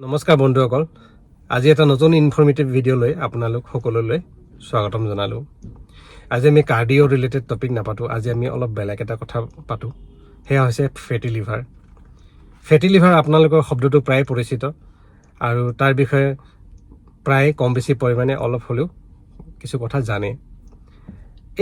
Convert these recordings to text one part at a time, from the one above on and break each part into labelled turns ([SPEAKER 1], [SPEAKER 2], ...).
[SPEAKER 1] নমস্কাৰ বন্ধুসকল, আজি এটা নতুন ইনফৰ্মেটিভ ভিডিঅ' লৈ আপোনালোক সকলোলৈ স্বাগতম জনালোঁ। আজি আমি কাৰ্ডিঅ' ৰিলেটেড টপিক নাপাতোঁ। আজি আমি অলপ বেলেগ এটা কথা পাতোঁ, সেয়া হৈছে ফেটি লিভাৰ। ফেটি লিভাৰ আপোনালোকৰ শব্দটো প্ৰায় পৰিচিত আৰু তাৰ বিষয়ে প্ৰায় কম বেছি পৰিমাণে অলপ হ'লেও কিছু কথা জানে।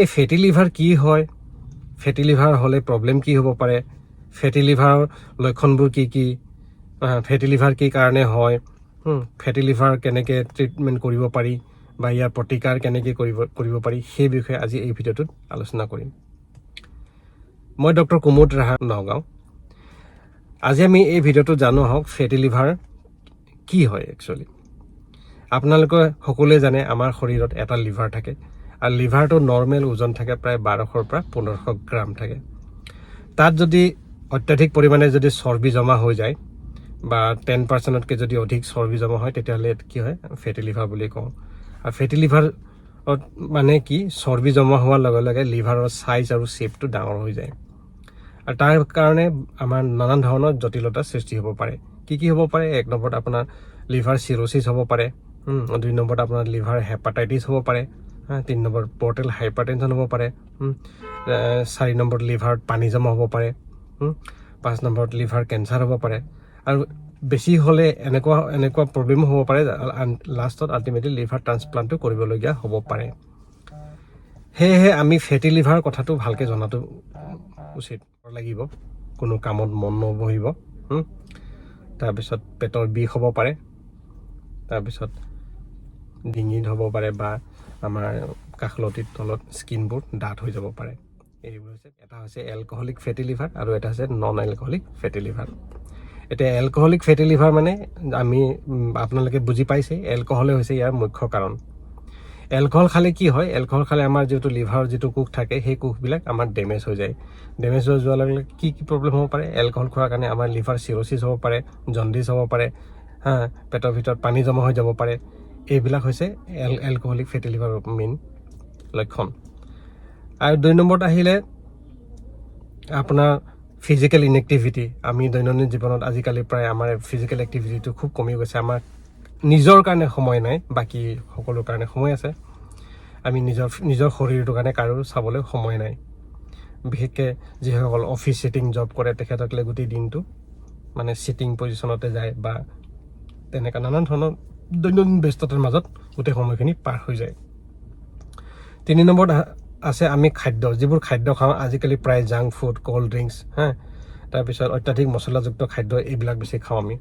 [SPEAKER 1] এই ফেটি লিভাৰ কি হয়, ফেটি লিভাৰ হ'লে প্ৰব্লেম কি হ'ব পাৰে, ফেটি লিভাৰৰ লক্ষণবোৰ কি কি, ফেটি লিভাৰ কি কাৰণে হয়, ফেটি লিভাৰ কেনেকৈ ট্ৰিটমেণ্ট কৰিব পাৰি বা ইয়াৰ প্ৰতিকাৰ কেনেকৈ কৰিব কৰিব পাৰি, সেই বিষয়ে আজি এই ভিডিঅ'টোত আলোচনা কৰিম। মই ডক্টৰ কুমুদ ৰাহা, নগাঁও। আজি আমি এই ভিডিঅ'টোত জানো আহক ফেটি লিভাৰ কি হয় একচুৱেলি। আপোনালোকে সকলোৱে জানে, আমাৰ শৰীৰত এটা লিভাৰ থাকে আৰু লিভাৰটো নৰ্মেল ওজন থাকে প্ৰায় 1200ৰ পৰা 1500 গ্ৰাম থাকে। তাত যদি অত্যাধিক পৰিমাণে যদি চৰ্বি জমা হৈ যায় বা 10%তকৈ যদি অধিক চৰ্বি জমা হয়, তেতিয়াহ'লে কি হয়? ফেটি লিভাৰ বুলি কওঁ। আৰু ফেটি লিভাৰত মানে কি, চৰ্বি জমা হোৱাৰ লগে লগে লিভাৰৰ চাইজ আৰু শ্বেপটো ডাঙৰ হৈ যায় আৰু তাৰ কাৰণে আমাৰ নানান ধৰণৰ জটিলতাৰ সৃষ্টি হ'ব পাৰে। কি কি হ'ব পাৰে? এক নম্বৰত আপোনাৰ লিভাৰ চিৰ'চিছ হ'ব পাৰে, দুই নম্বৰত আপোনাৰ লিভাৰ হেপাটাইটিছ হ'ব পাৰে, তিনি নম্বৰত পৰ্টেল হাইপাৰটেনশ্যন হ'ব পাৰে, চাৰি নম্বৰত লিভাৰত পানী জমা হ'ব পাৰে, পাঁচ নম্বৰত লিভাৰ কেঞ্চাৰ হ'ব পাৰে আৰু বেছি হ'লে এনেকুৱা এনেকুৱা প্ৰব্লেমো হ'ব পাৰে, লাষ্টত আল্টিমেটলি লিভাৰ ট্ৰান্সপ্লাণ্টো কৰিবলগীয়া হ'ব পাৰে। সেয়েহে আমি ফেটি লিভাৰ কথাটো ভালকৈ জনাটো উচিত লাগিব। কোনো কামত মন নবহিব, তাৰপিছত পেটৰ বিষ হ'ব পাৰে, তাৰপিছত ডিঙিত হ'ব পাৰে বা আমাৰ কাষলতিৰ তলত স্কিনবোৰ ডাঠ হৈ যাব পাৰে। এইবোৰ হৈছে, এটা হৈছে এলকহলিক ফেটি লিভাৰ আৰু এটা হৈছে নন এলকহলিক ফেটি লিভাৰ। এতিয়া এলকহলিক ফেটি লিভাৰ মানে আমি আপোনালোকে বুজি পাইছে, এলকহলে হৈছে ইয়াৰ মুখ্য কাৰণ। এলকহল খালে কি হয়? এলকহল খালে আমাৰ যিটো লিভাৰৰ যিটো কোষ থাকে, সেই কোষবিলাক আমাৰ ডেমেজ হৈ যায়। ডেমেজ হৈ যোৱাৰ লগে লগে কি কি প্ৰব্লেম হ'ব পাৰে? এলকহল খোৱাৰ কাৰণে আমাৰ লিভাৰ চিৰ'চিছ হ'ব পাৰে, জণ্ডিছ হ'ব পাৰে, হা, পেটৰ ভিতৰত পানী জমা হৈ যাব পাৰে। এইবিলাক হৈছে এলকহলিক ফেটি লিভাৰৰ মেইন লক্ষণ। আৰু দুই নম্বৰত আহিলে আপোনাৰ ফিজিকেল ইনএক্টিভিটি। আমি দৈনন্দিন জীৱনত আজিকালি প্ৰায় আমাৰ ফিজিকেল এক্টিভিটিটো খুব কমি গৈছে। আমাৰ নিজৰ কাৰণে সময় নাই, বাকী সকলোৰ কাৰণে সময় আছে। আমি নিজৰ নিজৰ শৰীৰটোৰ কাৰণে কাৰো চাবলৈ সময় নাই। বিশেষকৈ যিসকল অফিচ চিটিং জব কৰে, তেখেতসকলে গোটেই দিনটো মানে চিটিং পজিশ্যনতে যায় বা তেনেকুৱা নানান ধৰণৰ দৈনন্দিন ব্যস্ততাৰ মাজত গোটেই সময়খিনি পাৰ হৈ যায়। তিনি নম্বৰত আছে আমি খাদ্য, যিবোৰ খাদ্য খাওঁ আজিকালি প্ৰায় জাংক ফুড, ক'ল্ড ড্ৰিংকছ, হা, তাৰপিছত অত্যাধিক মছলাযুক্ত খাদ্য, এইবিলাক বেছি খাওঁ আমি।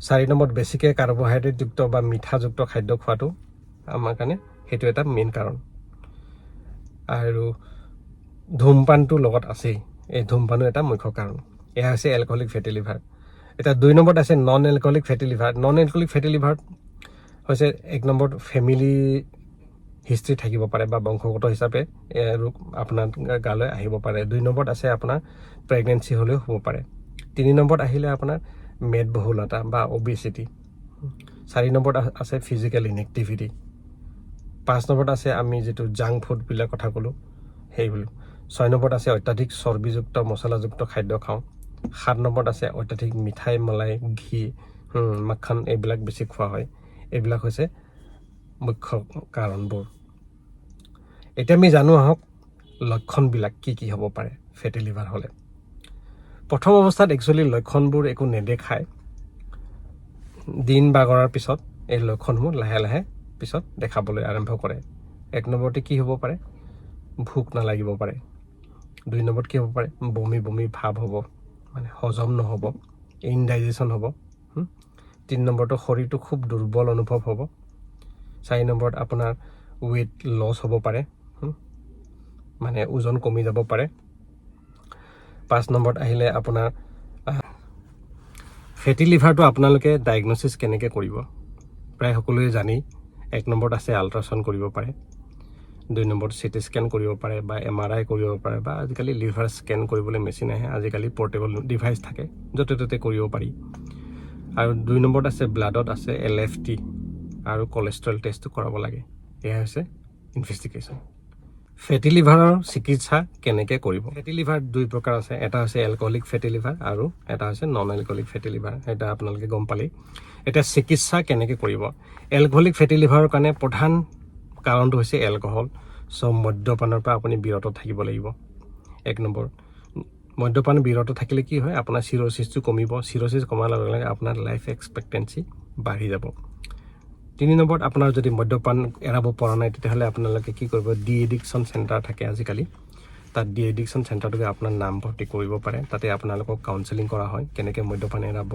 [SPEAKER 1] চাৰি নম্বৰত বেছিকৈ কাৰ্বহাইড্ৰেটযুক্ত বা মিঠাযুক্ত খাদ্য খোৱাটো আমাৰ কাৰণে সেইটো এটা মেইন কাৰণ। আৰু ধূমপানটো লগত আছেই, এই ধূমপানো এটা মুখ্য কাৰণ। এয়া হৈছে এলকহলিক ফেটি লিভাৰ। এতিয়া দুই নম্বৰত আছে non alcoholic fatty liver. Non alcoholic fatty liver হৈছে এক নম্বৰত ফেমিলি হিষ্ট্ৰী থাকিব পাৰে বা বংশগত হিচাপে এই ৰোগ আপোনাৰ গালৈ আহিব পাৰে। দুই নম্বৰত আছে আপোনাৰ প্ৰেগনেঞ্চি হ'লেও হ'ব পাৰে। তিনি নম্বৰত আহিলে আপোনাৰ মেদবহুলতা বা অবিচিটি। চাৰি নম্বৰত আছে ফিজিকেল ইনএক্টিভিটি। পাঁচ নম্বৰত আছে আমি যিটো জাংক ফুডবিলাক কথা ক'লোঁ, সেইবোৰ। ছয় নম্বৰত আছে অত্যাধিক চৰ্বিযুক্ত, মছলাযুক্ত খাদ্য খাওঁ। সাত নম্বৰত আছে অত্যাধিক মিঠাই, মলাই, ঘি, মাখন এইবিলাক বেছি খোৱা হয়। এইবিলাক হৈছে মুখ্য কাৰণবোৰ। এতিয়া আমি জানো আহক লক্ষণবিলাক কি কি হ'ব পাৰে ফেটি লিভাৰ হ'লে। প্ৰথম অৱস্থাত একচুৱেলি লক্ষণবোৰ একো নেদেখায়। দিন বাগৰাৰ পিছত এই লক্ষণসমূহ লাহে লাহে পিছত দেখাবলৈ আৰম্ভ কৰে। এক নম্বৰতে কি হ'ব পাৰে? ভোক নালাগিব পাৰে। দুই নম্বৰত কি হ'ব পাৰে? বমি বমি ভাৱ হ'ব, মানে হজম নহ'ব, ইনডাইজেশ্যন হ'ব। তিনি নম্বৰটো শৰীৰটো খুব দুৰ্বল অনুভৱ হ'ব। চাৰি নম্বৰত আপোনাৰ ৱেইট লছ হ'ব পাৰে, মানে ওজন কমি যাব পাৰে। পাঁচ নম্বৰত আহিলে আপোনাৰ ফেটি লিভাৰটো আপোনালোকে ডায়েগন'চিছ কেনেকৈ কৰিব, প্ৰায় সকলোৱে জানেই। এক নম্বৰত আছে আল্ট্ৰাচাউণ্ড কৰিব পাৰে, দুই নম্বৰত চিটি স্কেন কৰিব পাৰে বা এমআৰআই কৰিব পাৰে বা আজিকালি লিভাৰ স্কেন কৰিবলৈ মেচিন আহে, আজিকালি পৰ্টেবল ডিভাইচ থাকে, য'তে ত'তে কৰিব পাৰি। আৰু দুই নম্বৰত আছে ব্লাডত আছে এলএফটি আৰু কলেষ্ট্ৰল টেষ্টটো কৰাব লাগে। এয়া হৈছে ইনভেষ্টিগেশ্যন। ফেটি লিভাৰৰ চিকিৎসা কেনেকৈ কৰিব? ফেটি লিভাৰ দুই প্ৰকাৰ আছে। এটা হৈছে এলকহলিক ফেটি লিভাৰ আৰু এটা হৈছে নন এলকহলিক ফেটি লিভাৰ। সেইটো আপোনালোকে গম পালেই। এতিয়া চিকিৎসা কেনেকৈ কৰিব? এলকহলিক ফেটি লিভাৰৰ কাৰণে প্ৰধান কাৰণটো হৈছে এলকহল। চ' মদ্যপানৰ পৰা আপুনি বিৰত থাকিব লাগিব, এক নম্বৰ। মদ্যপান বিৰত থাকিলে কি হয়? আপোনাৰ চিৰ'চিছটো কমিব। চিৰ'চিছ কমাৰ লগে লগে আপোনাৰ লাইফ এক্সপেক্টেঞ্চি বাঢ়ি যাব। তিনি নম্বৰত, আপোনাৰ যদি মদ্যপান এৰাব পৰা নাই, তেতিয়াহ'লে আপোনালোকে কি কৰিব? ডি এডিকশ্যন চেণ্টাৰ থাকে আজিকালি। তাত ডি এডিকশ্যন চেণ্টাৰটোকে আপোনাৰ নাম ভৰ্তি কৰিব পাৰে। তাতে আপোনালোকক কাউন্সেলিং কৰা হয়, কেনেকৈ মদ্যপান এৰাব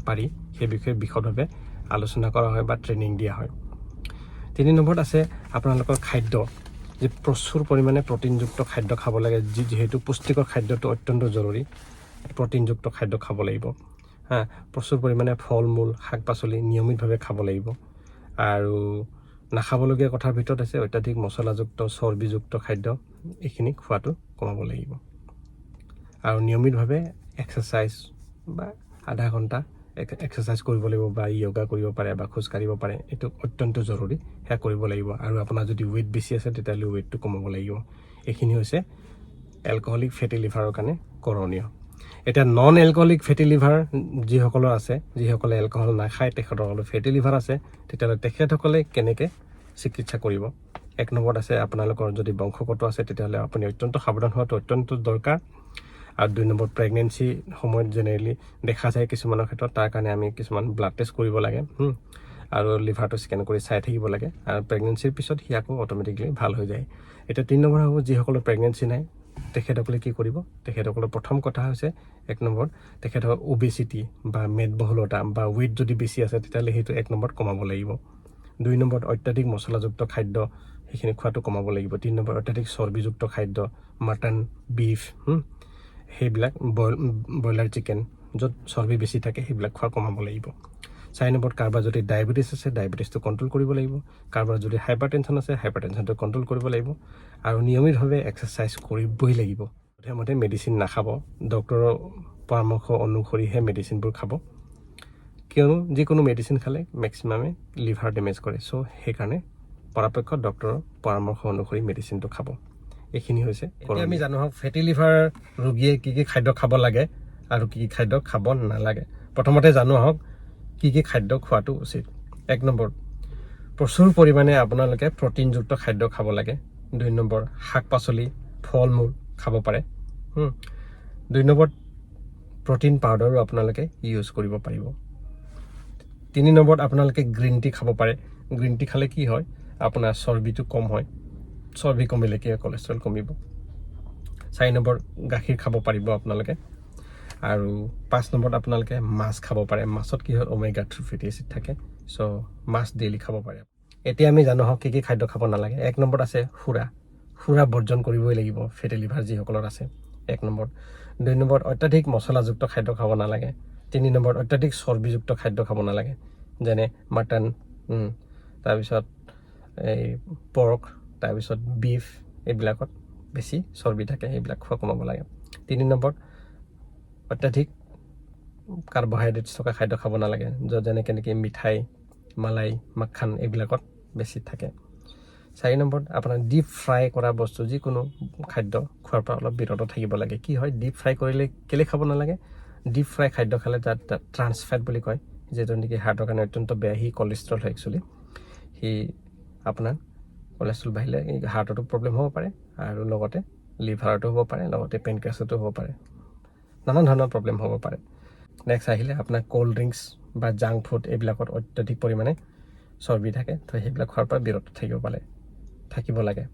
[SPEAKER 1] পাৰি সেই বিষয়ে বিশদভাৱে আলোচনা কৰা হয় বা ট্ৰেইনিং দিয়া হয়। তিনি নম্বৰত আছে আপোনালোকৰ খাদ্য, যে প্ৰচুৰ পৰিমাণে প্ৰ'টিনযুক্ত খাদ্য খাব লাগে। যিহেতু পুষ্টিকৰ খাদ্যটো অত্যন্ত জৰুৰী, প্ৰ'টিনযুক্ত খাদ্য খাব লাগিব। হা, প্ৰচুৰ পৰিমাণে ফল মূল, শাক পাচলি নিয়মিতভাৱে খাব লাগিব। আৰু নাখাবলগীয়া কথাৰ ভিতৰত আছে অত্যাধিক মছলাযুক্ত, চৰ্বিযুক্ত খাদ্য, এইখিনি খোৱাটো কমাব লাগিব। আৰু নিয়মিতভাৱে এক্সাৰচাইজ বা আধা ঘণ্টা এক্সাৰচাইজ কৰিব লাগিব বা য়োগা কৰিব পাৰে বা খোজ কাঢ়িব পাৰে। এইটো অত্যন্ত জৰুৰী, সেয়া কৰিব লাগিব। আৰু আপোনাৰ যদি ৱেইট বেছি আছে, তেতিয়াহ'লে ৱেইটটো কমাব লাগিব। এইখিনি হৈছে এলকহলিক ফেটি লিভাৰৰ কাৰণে কৰণীয়। এতিয়া নন এলকহলিক ফেটি লিভাৰ যিসকলৰ আছে, যিসকলে এলকহল নাখায়, তেখেতসকলৰ ফেটি লিভাৰ আছে, তেতিয়াহ'লে তেখেতসকলে কেনেকৈ চিকিৎসা কৰিব? এক নম্বৰত আছে, আপোনালোকৰ যদি বংশগত আছে, তেতিয়াহ'লে আপুনি অত্যন্ত সাৱধান হোৱাটো অত্যন্ত দৰকাৰ। আৰু দুই নম্বৰ, প্ৰেগনেঞ্চি সময়ত জেনেৰেলি দেখা যায় কিছুমানৰ ক্ষেত্ৰত। তাৰ কাৰণে আমি কিছুমান ব্লাড টেষ্ট কৰিব লাগে আৰু লিভাৰটো স্কেন কৰি চাই থাকিব লাগে। আৰু প্ৰেগনেঞ্চিৰ পিছত সি আকৌ অট'মেটিকলি ভাল হৈ যায়। এতিয়া তিনি নম্বৰ হ'ব, যিসকলৰ প্ৰেগনেঞ্চি নাই, তেখেতসকলে কি কৰিব? তেখেতসকলৰ প্ৰথম কথা হৈছে, এক নম্বৰত তেখেতৰ অবেচিটি বা মেদবহুলতা বা ৱেইট যদি বেছি আছে, তেতিয়াহ'লে সেইটো এক নম্বৰত কমাব লাগিব। দুই নম্বৰত, অত্যাধিক মছলাযুক্ত খাদ্য, সেইখিনি খোৱাটো কমাব লাগিব। তিনি নম্বৰত, অত্যাধিক চৰ্বিযুক্ত খাদ্য, মাটন, বিফ, সেইবিলাক, ব্ৰইলাৰ চিকেন, য'ত চৰ্বি বেছি থাকে, সেইবিলাক খোৱা কমাব লাগিব। চাৰি নম্বৰত, কাৰোবাৰ যদি ডায়েবেটিছ আছে, ডায়েবেটিছটো কণ্ট্ৰল কৰিব লাগিব। কাৰোবাৰ যদি হাইপাৰ টেনশ্যন আছে, হাইপাৰ টেনশ্যনটো কণ্ট্ৰল কৰিব লাগিব। আৰু নিয়মিতভাৱে এক্সাৰচাইজ কৰিবই লাগিব। যধে মেডিচিন নাখাব, ডক্টৰৰ পৰামৰ্শ অনুসৰিহে মেডিচিনবোৰ খাব। কিয়নো যিকোনো মেডিচিন খালে মেক্সিমামে লিভাৰ ডেমেজ কৰে। চ' সেইকাৰণে পৰাপক্ষত ডক্টৰৰ পৰামৰ্শ অনুসৰি মেডিচিনটো খাব। এইখিনি হৈছে। এতিয়া আমি জানো আহক ফেটি লিভাৰ ৰোগীয়ে কি কি খাদ্য খাব লাগে আৰু কি কি খাদ্য খাব নালাগে। প্ৰথমতে জানো আহক কি কি খাদ্য খোৱাটো উচিত। এক নম্বৰ, প্ৰচুৰ পৰিমাণে আপোনালোকে প্ৰ'টিনযুক্ত খাদ্য খাব লাগে। দুই নম্বৰ, শাক পাচলি, ফল মূল খাব পাৰে। দুই নম্বৰত, প্ৰ'টিন পাউডাৰো আপোনালোকে ইউজ কৰিব পাৰিব। তিনি নম্বৰত, আপোনালোকে গ্ৰীণ টি খাব পাৰে। গ্ৰীণ টি খালে কি হয়? আপোনাৰ চৰ্বিটো কম হয়। চৰ্বি কমিলে কি হয়? কলেষ্ট্ৰল কমিব। চাৰি নম্বৰ, গাখীৰ খাব পাৰিব আপোনালোকে। আৰু পাঁচ নম্বৰত, আপোনালোকে মাছ খাব পাৰে। মাছত কি হয়? ওমেগা 3 ফেটি এচিড থাকে। চ' মাছ ডেইলি খাব পাৰে। এতিয়া আমি জানো আহক কি কি খাদ্য খাব নালাগে। এক নম্বৰত আছে সুৰা। সুৰা বৰ্জন কৰিবই লাগিব ফেটি লিভাৰ যিসকলৰ আছে, এক নম্বৰ। দুই নম্বৰত, অত্যাধিক মছলাযুক্ত খাদ্য খাব নালাগে। তিনি নম্বৰত, অত্যাধিক চৰ্বিযুক্ত খাদ্য খাব নালাগে, যেনে মাটন, তাৰপিছত এই পৰ্ক, তাৰপিছত বিফ, এইবিলাকত বেছি চৰ্বি থাকে, সেইবিলাক খোৱা কমাব লাগে। তিনি নম্বৰত, অত্যাধিক কাৰ্বহাইড্ৰেটছ থকা খাদ্য খাব নালাগে, য'ত যেনেকৈ নেকি মিঠাই, মালাই, মাখান, এইবিলাকত বেছি থাকে। চাৰি নম্বৰত, আপোনাৰ ডিপ ফ্ৰাই কৰা বস্তু, যিকোনো খাদ্য খোৱাৰ পৰা অলপ বিৰত থাকিব লাগে। কি হয় ডিপ ফ্ৰাই কৰিলে? কেলৈ খাব নালাগে? ডিপ ফ্ৰাই খাদ্য খালে তাত ট্ৰান্স ফেট বুলি কয়, যিটো নেকি হাৰ্টৰ কাৰণে অত্যন্ত বেয়া। সি কলেষ্ট্ৰল হয় একচুৱেলি। সি আপোনাৰ কলেষ্ট্ৰল বাঢ়িলে এই হাৰ্টতো প্ৰব্লেম হ'ব পাৰে আৰু লগতে লিভাৰতো হ'ব পাৰে, লগতে পেনক্ৰিয়াছতো হ'ব পাৰে, নানান ধৰণৰ প্ৰব্লেম হ'ব পাৰে। নেক্সট আহিলে আপোনাৰ ক'ল্ড ড্ৰিংকছ বা জাংক ফুড, এইবিলাকত অত্যধিক পৰিমাণে চৰ্বি থাকে। তো সেইবিলাক খোৱাৰ পৰা বিৰত থাকিব লাগে।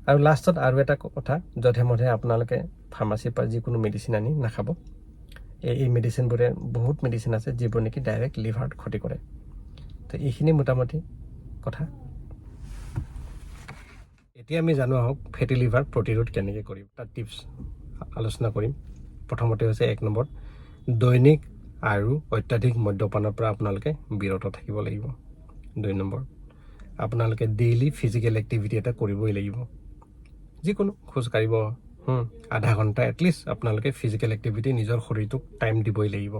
[SPEAKER 1] আৰু লাষ্টত আৰু এটা কথা, যধে মধে আপোনালোকে ফাৰ্মাচীৰ পৰা যিকোনো মেডিচিন আনি নাখাব। এই মেডিচিনবোৰে, বহুত মেডিচিন আছে যিবোৰ নেকি ডাইৰেক্ট লিভাৰত ক্ষতি কৰে। তো এইখিনি মোটামুটি কথা। এতিয়া আমি জানো আহক ফেটি লিভাৰ প্ৰতিৰোধ কেনেকৈ কৰিম, তাৰ টিপছ আলোচনা কৰিম। প্ৰথমতে হৈছে, এক নম্বৰ, দৈনিক আৰু অত্যাধিক মদ্যপানৰ পৰা আপোনালোকে বিৰত থাকিব লাগিব। দুই নম্বৰ, আপোনালোকে ডেইলি ফিজিকেল এক্টিভিটি এটা কৰিবই লাগিব। যিকোনো খোজ কাঢ়িব, আধা ঘণ্টা এটলিষ্ট আপোনালোকে ফিজিকেল এক্টিভিটি, নিজৰ শৰীৰটোক টাইম দিবই লাগিব।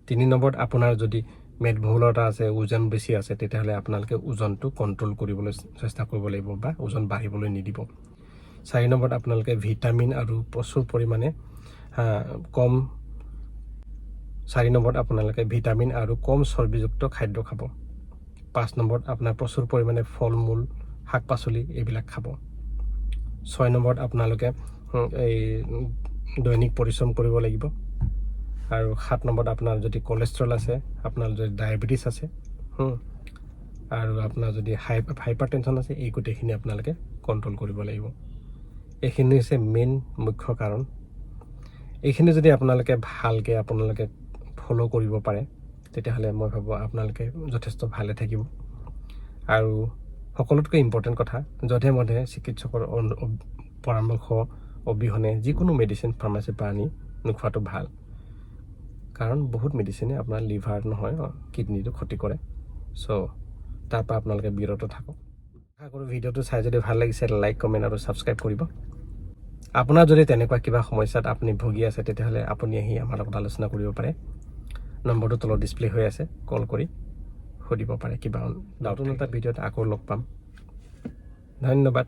[SPEAKER 1] তিনি নম্বৰত, আপোনাৰ যদি মেদবহুলতা আছে, ওজন বেছি আছে, তেতিয়াহ'লে আপোনালোকে ওজনটো কণ্ট্ৰল কৰিবলৈ চেষ্টা কৰিব লাগিব বা ওজন বাঢ়িবলৈ নিদিব। 4 নম্বৰত আপোনালোকে ভিটামিন আৰু প্ৰচুৰ পৰিমাণে কম 4 নম্বৰত আপোনালোকে ভিটামিন আৰু কম চৰ্বিযুক্ত খাদ্য খাব। 5 নম্বৰত আপোনাৰ প্ৰচুৰ পৰিমাণে ফল মূল, শাক পাচলি এইবিলাক খাব। 6 নম্বৰত আপোনালোকে এই দৈনিক পৰিশ্ৰম কৰিব লাগিব। আৰু 7 নম্বৰত আপোনাৰ যদি কলেষ্ট্ৰল আছে, আপোনাৰ যদি ডায়েবেটিছ আছে, আৰু আপোনাৰ যদি হাইপাৰ টেনশ্যন আছে, এই গোটেইখিনি আপোনালোকে কণ্ট্ৰল কৰিব লাগিব। এইখিনি হৈছে মেইন মুখ্য কাৰণ। এইখিনি যদি আপোনালোকে ভালকৈ আপোনালোকে ফ'ল' কৰিব পাৰে, তেতিয়াহ'লে মই ভাবোঁ আপোনালোকে যথেষ্ট ভালে থাকিব। আৰু সকলোতকৈ ইম্পৰ্টেণ্ট কথা, যধে মধে চিকিৎসকৰ পৰামৰ্শ অবিহনে যিকোনো মেডিচিন ফাৰ্মাচীৰ পৰা আনি নোখোৱাটো ভাল, কাৰণ বহুত মেডিচিনে আপোনাৰ লিভাৰ নহয়, কিডনীটো ক্ষতি কৰে। চ' তাৰ পৰা আপোনালোকে বিৰত থাকক। আশা কৰোঁ ভিডিঅ'টো চাই যদি ভাল লাগিছে, লাইক, কমেণ্ট আৰু ছাবস্ক্ৰাইব কৰিব। আপোনাৰ যদি তেনেকুৱা কিবা সমস্যাত আপুনি ভুগি আছে, তেতিয়াহ'লে আপুনি আহি আমাৰ লগত আলোচনা কৰিব পাৰে। নম্বৰটো তলত ডিছপ্লে হৈ আছে, কল কৰি সুধিব পাৰে কিবা। নতুন এটা ভিডিঅ'ত আকৌ লগ পাম। ধন্যবাদ।